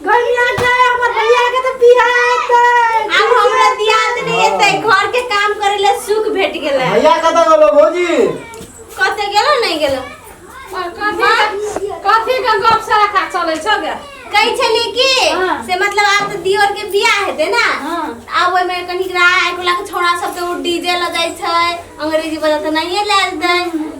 गर्मिया गए हमर भैया के तो बियाह हेतै। आब हमरा दियाद नहीं हेतै, घर के काम करे ले सुख भेट गेलै। भैया कतऽ गेलो भौजी? कते गेलो नहीं गेलो। कथी कथी के गप सराखा चलै छौ गे? कहै छलियै कि हाँ। से मतलब आब तऽ दियोर के बियाह हेतै ना। हाँ। आब ओहिमे कनिक आइ काल्हि के छौड़ा सब तऽ ओ डीजे लऽ जाइ छै, अंग्रेजी वाला तऽ नहिए लए जेतै,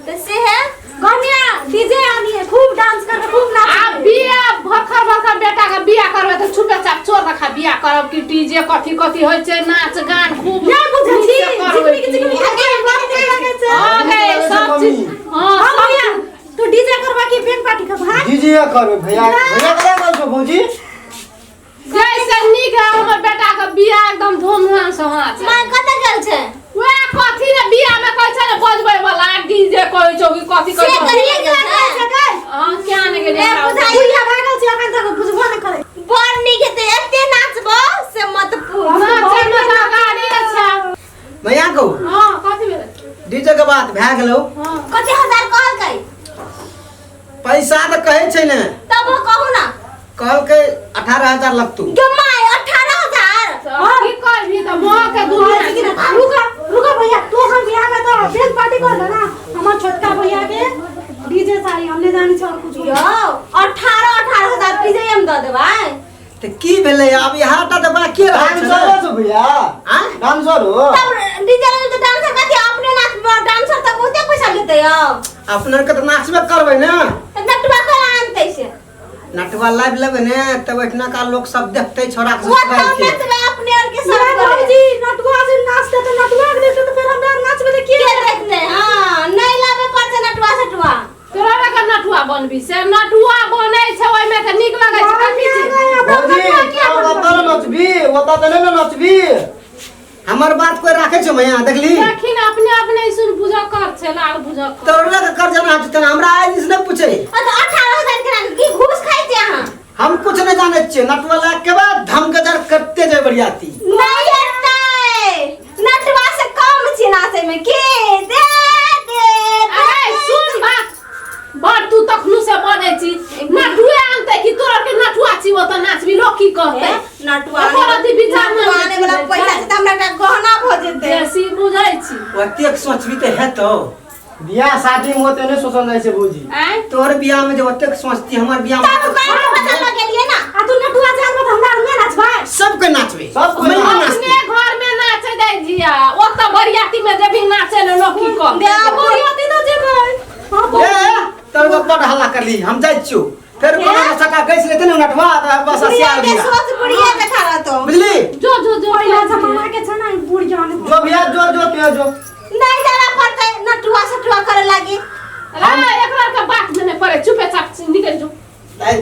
तऽ से है। गर्मिया डीजे आनिए, खूब डांस करबे, खूब नाच। आ बिया भखर भखर बेटा के बिया करबै तऽ छुपे चाप चोर रखा बिया करब कि डीजे कथी कथी होइ छै, नाच गान खूब नहि बुझै छी। नीक से करबै। चिकनी चिकनी आगे बात लगै छै। हँ गे, सब चीज हँ। हाँ सब भैया, तू डीजे करबा कि बैंड पार्टी करबा? हाँ? डीजे करबै। भैया, भैया कतऽ गेल छौ भौजी? जैसे नीक है हमर बेटा के बिया एकदम धूमधाम से होना छै। माँ कतऽ गेल छै? वएह कथी ने बिया में कहै छै ने बजबै वाला डीजे कहै छौ कि कथी से कहै छौ? करिए गेल छै। हँ, क्या ने गेलियै ए, हमरा। बुझाइ बुढ़िया भागल छै, अखन तक बुझबो नहि करै। बड़ नीक हेतै, एते नाचबो से मत पूछ। नाचै मे तऽ गाड़ी छै। भैया कहू। हँ, कथी भेलै? डीजे के बात भए गेलौ। हँ। कते हजार कहलकै? पैसा तऽ कहै छै ने। तब कहू ना। कहलकै 18,000 लगतौ। गे my, 18,000? तऽ की करबही, तऽ मोह के दुनिया छै। रुका रुका भैया, तू अखन बियाह में तो बैंड पार्टी कर ना, हमर छोटका भैया के डीजे सारी हमने जानी छै और कुछ। यौ, 18-18 हजार डीजे हम दऽ देबै। तऽ की भेलै, आब यहाँ टा तऽ बाकी रहल छै ने। डांसर छौ भैया? आँय? डांसर हो? तब डीजे लगेबै तऽ डांसर कथी, अपने नाचबै? डांसर तऽ बहुते पैसा लेतै यौ। अपना के तऽ नाचबे करबै ने। तऽ नटुआ केना आनतै से? नटुआ लाबि लेबै ने तब एहिठिना का लोक सब देखतै छोड़ा के ओ तऽ ससुराल के। नचबै अपने आर के सब मेरा गोरे। भौजी, नटुआ से नाचते तऽ नटुआ के देखते तऽ फेर हमरा नाचबे तऽ के के देखतै? हँ, नहि लाबे पड़तै नटुआ सटुआ। तोरा लग नटुआ बनबी से नटुआ बनै छै, ओहिमे तऽ नीक लगै छै कथी चीज। भौजी, तब ओतऽ ने नचबी, ओतऽ तऽ नहि ने नचबी। हमर बात कोई राखे छौ भैया, देखली? देखी ने, अपने अपने सुन बुझकर छै, लाल बुझकर। तोरा लग कर जाना छै, हमरा आइ दिस नहि पूछे। आ तऽ 18,000 केना की घूस खाइ छी अहाँ? हम कुछ नहीं जाने छियै। नटुआ लाग के बाद धम के जर करते जाय बरियाती। नहि हेतै, नटुआ से कम छी नाचै मे की दे दे दे। अरे सुन बात, बड़ तू तखनु से बजै छी, नटुए आनतै कि तोरा के नटुआ छी ओतऽ नाचबी, लोक की कहतै? नटुआ ओकर अथी विचार नहि नटुआ आने वाला बुझै पैसा छै। छै तऽ हमरा एकटा गहना भऽ जेतै। बेसी बुझै छी। ओतेक सोचबी तऽ हेतौ। बियाह शादी में ओते नहि सोचल जाइ छै भौजी। आँय? तोहर बियाह में जे ओतेक सोचती, हमर बियाह में तब बैंड बजा लऽ गेलियै ना। आ तू नटुआ जानबो तऽ हमरा आर नाचबै। सबके नाचबे। सब कोइ मैया नाचबै। नाचतै। अपने घर में नाचे जाइ जिया, ओतऽ बरियाती में जेबही नाचे ले, लोक की कहतै? दे, बरियाती तऽ जेबै। हाँ। ए, तोर बड़ हल्ला करली, हम जाइ छियौ। फेर कोनो सका गैस लेते ने नटवा तऽ बस बुढ़िया हसियार के बिया। सोच बुढ़िया देखा रहतो। बुझली? जो जो जो। पहिला जमाना के छै ना बुढ़िया ने। जो भैया, जो जो पे जो। नहीं जाना पड़तै नटुआ सटुआ करे लागी। अरे एकरा के बात में नहीं पड़े, चुपे चाप निकल जो। हे,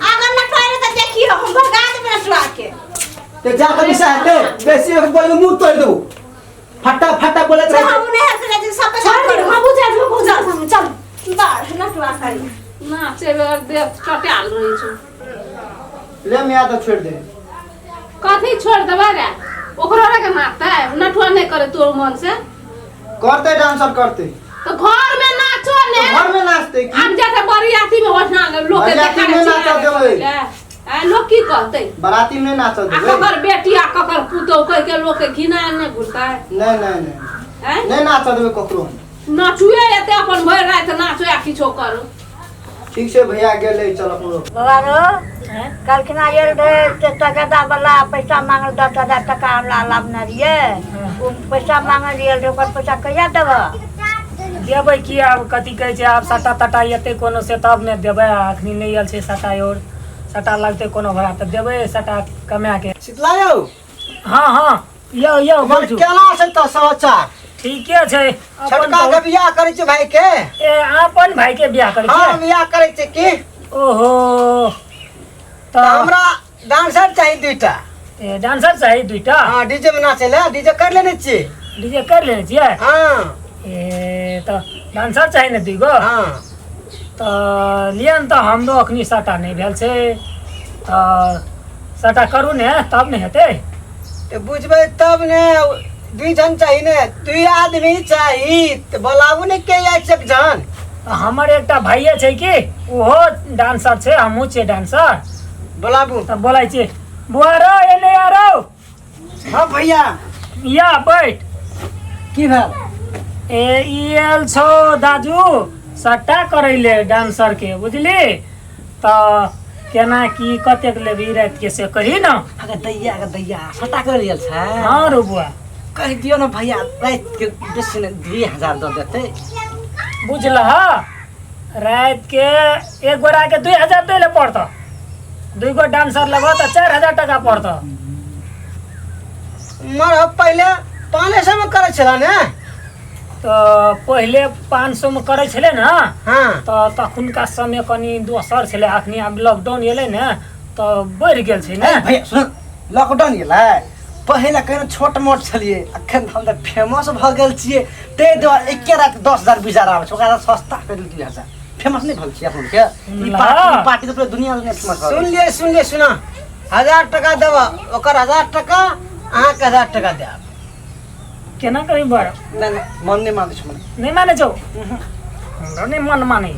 अगर नटुआ रे तऽ देखियो, हम भगा देबै नटुआ के। ते जा कऽ निशा हेतै बेसी, एक बोल मुंह तोड़ देबू, फटा फटा बोलत से रहे। हम नहीं हंसले जे सब छोड़ काम दे। करू। हम बुझा हम बुझा चल। बाढ़ नटुआ करी। नाचे बगैर देह चटायल रहै छौ। ले मियाँ, तऽ छोड़ि दे। कथी छोड़ देबै रे? ओकरो रे के नाचतै, नटुआ नहि करे तोर मन से? करतै, डांसर करतै। तऽ घर में नाचो ने। घर में नाचतै की? आब जाके बरियाती में ओठना लोक के बरियाती देखा में नाचऽ देबै। आ लोक की कहतै? बराती में नाचऽ आ देबै। ककर बेटी आ ककर पुतोह कहि के लोक के घिना नहि घुरतै? नहि नहि नहि। आँय? नहि नाचऽ देबै ककरो। नाचुए एते अपन भरि राति नाचो आ किछो करू। ठीक छै, भैया गेलै, चल अपनो। बाबा रो, कहलखिन आयल रहे से तगदा वाला पैसा मांगल, 10,000 टका हमरा लाबने रहियै, ओ पैसा मांगल रहियै रहे, ओकर पैसा कहिया देबह? देबै की, आब कथी कहै छै, आब सटा तटा एतै कोनो से तब ने देबै। आ अखनी नहि आयल छै सटा, और सटा लगतै कोनो भरा तऽ देबै सटा कमा के। शीतला यौ। हँ हँ, यौ यौ, बाजू। केना छै तऽ समाचार? ठीके छै, अपन छोटका कहू। के बियाह करै छै भाई के। ए, अपन भाई के बियाह करै हँ छियै? बियाह करै छै की। ओहो, तऽ तऽ हमरा डांसर चाही दुईटा। ए, डांसर चाही दुईटा? हँ, डीजे में नाचै ले। डीजे कर लेने छियै। डीजे कर लेने छियै? हँ। ए, तऽ डांसर चाही ने दुइगो? हँ। तऽ लिअ ने, तऽ हमरो अखनी सटा नहि भेल छै, तऽ सटा करू ने तब ने हेतै। तऽ बुझबै तब ने, दुई जन चाही ने, दुई आदमी चाही, तऽ बोलाबू ने के जाइ छै एक जन। तऽ हमर एकटा भाइये छै कि, ओहो डांसर छै, हमहूँ छियै डांसर। बोलाबू। तब बोलाइ छी बुआ रो एने आ रो। हाँ भैया या बैठ। की भेल? ए ई आयल छौ दाजू सट्टा करैले डांसर के, बुझली? तऽ केना की कतेक लेबही राति के से कही न। अगर दैया, अगर दैया सट्टा कर लेल छै। हाँ रो बुआ कहि दियौ ने भैया, राति के बेसी नहि 2000 दऽ देतै। बुझलह, राति के एक गोरा के 2000 दै ले पड़तौ, 2 गो डांसर लगो तऽ 4000 टका पड़तौ। मर पहिले 500 में करै छला ने? तऽ पहिले 500 में करै छलै ने। हाँ। तऽ तखुनका समय कनि दोसर छलै, अखनी आब लॉकडाउन एलै ने तऽ बढ़ि गेल छै ने। भैया सुन, लॉकडाउन गेलै पहिले कहिनो छोट मोट छलियै, अखन हम तऽ फेमस भऽ गेल छियै, ताहि दुआरे एके राति 10,000 20,000 आबै छै, ओकरा सस्ता करि 2000। फेमस नहि भेल छियै अपन के ई पार्टी, पार्टी तऽ पूरा दुनिया में फेमस भऽ सुन लिए, सुन लिए, सुना 1000 टका देब, ओकर 1000 टका अहाँके 1000 टका देब। केना करी बर? नहि नहि मन नहि मानै छै। मन नहि मानै छौ? हमरा नहि मन मानै।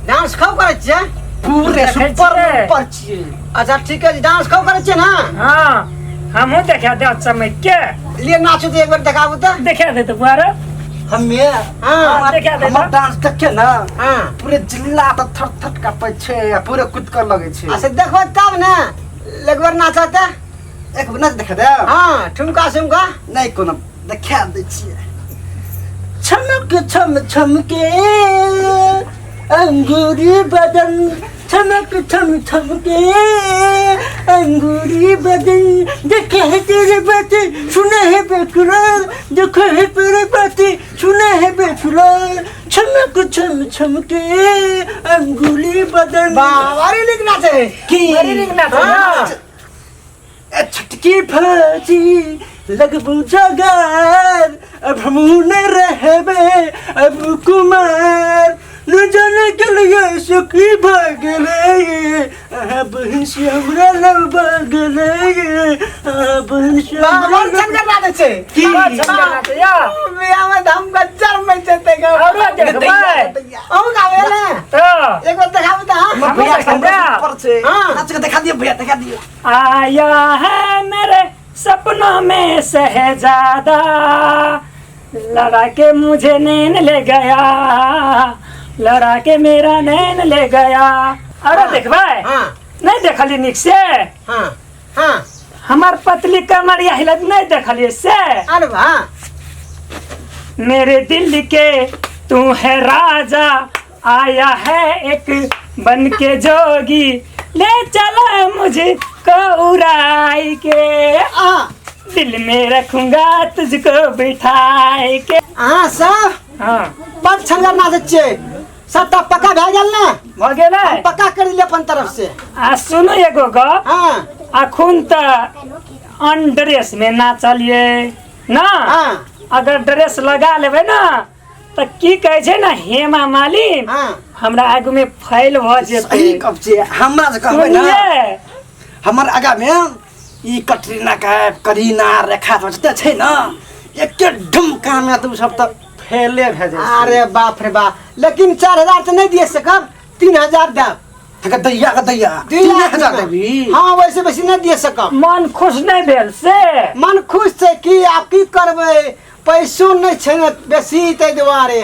डांस खूब करै छियै? पूरे सुपर ऊपर छियै। अच्छा ठीक है, डांस खूब करै छियै ना? हाँ हमहूँ देखा देब चमक के। लिए नाचू तऽ एक बेर देखाबू तऽ। देखा दे तऽ बुआ रे। हमे हाँ देखा दे। हमर डांस देखे ना। हाँ पूरे जिला तऽ थर थर कापै छै आ पूरे कुद कर लगै छै। अच्छा देखबै तब ने, एक बेर नाचऽ तऽ। एक बेर नाच देखा देब? हाँ ठुमका सुमका। नहि कोनो देखा दै छियै। छमक छम छमके अंगूरी बदन, छमक छम छमके अंगूरी बदन, देखे है तेरे बातें सुने है बेकुरार, देखे है तेरे बातें सुने है बेकुरार, छमक छम छमके अंगूरी बदन। वाह बड़ी नीक नाचे की बड़ी नीक नाचे। हाँ। छटकी फाजी लगबू जगार, अब हमहू नहीं रहबे अब कुमार, न जाने के लिए सुखी भागले, अहाँ बहन से हमरा लग भागले, अहाँ बहन से वाह हमरा बड़ लग छनकर नाचै छै। की? बड़ छनकर नाचै या। बियाह में तऽ हम गज्जर मचेतै गो। औरो देखबै। अहूँ गाबै ने? तऽ एक बेर देखाबू तऽ। हाँ हमहूँ भैया देखा हमरा देब। सुपर छै। हाँ। नाच के देखा दियौ भैया, देखा दियौ। आया है मेरे सपनों में शहजादा, लड़ा के मुझे नैन ले गया, लड़ा के मेरा नैन ले गया। अरे देखबै? हाँ। नहीं देखलियै नीक से? हाँ हाँ। हमार पतली कमरिया हिलत नहीं देखलियै से? अरे वाह। मेरे दिल के तू है राजा, आया है एक बन के जोगी, ले चला मुझको उड़ाई के, आ दिल में रखूंगा तुझको बिठाई के। अहाँ सब हाँ बड़ छनगर नाचै छियै, सबटा पक्का भए गेल ने? भऽ गेलै, पक्का कर दिलियै अपन तरफ से। आ सुनू एगो गप। हाँ। अखुन तऽ अनड्रेस में नाचलियै ना। हाँ। अगर ड्रेस लगा लेबै ना तऽ की कहै छै ने हेमा मालिन। हाँ। हमरा आगू में फैल भऽ जेतै। सही गप छै, हमरा जे कहबै ने। सुनिये। हमर आगा में ई कटरीना कैफ, करीना, रेखा सब जते छै ने, एके ढुमका में तऽ ओ सब तऽ फेले भए जाइ छै। अरे बाप रे बाप, लेकिन 4000 तऽ नहि दिए सकब, 3000 देब। के दैया, के दैया 3000 देबी? हाँ वैसे बेसी नहि दिए सकब। मन खुश नहि भेल से? मन खुश छै कि आब की करबै, पैसो नहि छै ने बेसी ताहि दुआरे।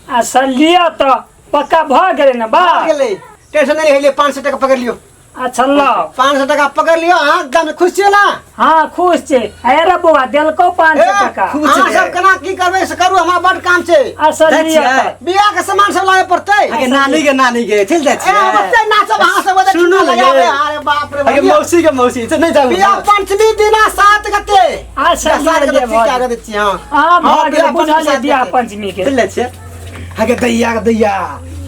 अच्छा लिअ तऽ पक्का भऽ गेलै ने? बा भऽ गेलै, टेंशन नहि होइले। 500 टका पकड़ लियौ। अच्छा लाओ। 500 टका पकड़ लियौ, अहाँ एकदम खुश छियै ना? हाँ खुश छै। अरे बौआ देलकौ 500 टका। खुश अहाँ छै। सब केना की करबै से करू, हमरा बड काम छै। अच्छा जाइ लिअ छियै? तऽ। बियाह के सामान सब लाबे पड़तै। अगे नानी के, नानी के चलि जाइ ए छियै। ओते नाचब अहाँ सब, ओते सुनू ठुमका ने लगाबै। ये। अरे बाप रे अगे बाप। मौसी के मौसी से नहि जाउ। बियाह पंचमी दिना 7 गते। अच्छा, 7 लिअ, गते लिअ, ठीक भऽ आगे दै छियै। हाँ हाँ भऽ हाँ, गेलै, बियाह पंचमी बुझलियै 7 बियाह गते। पंचमी के। चलि जाइ छियै। अगे दैया, के दैया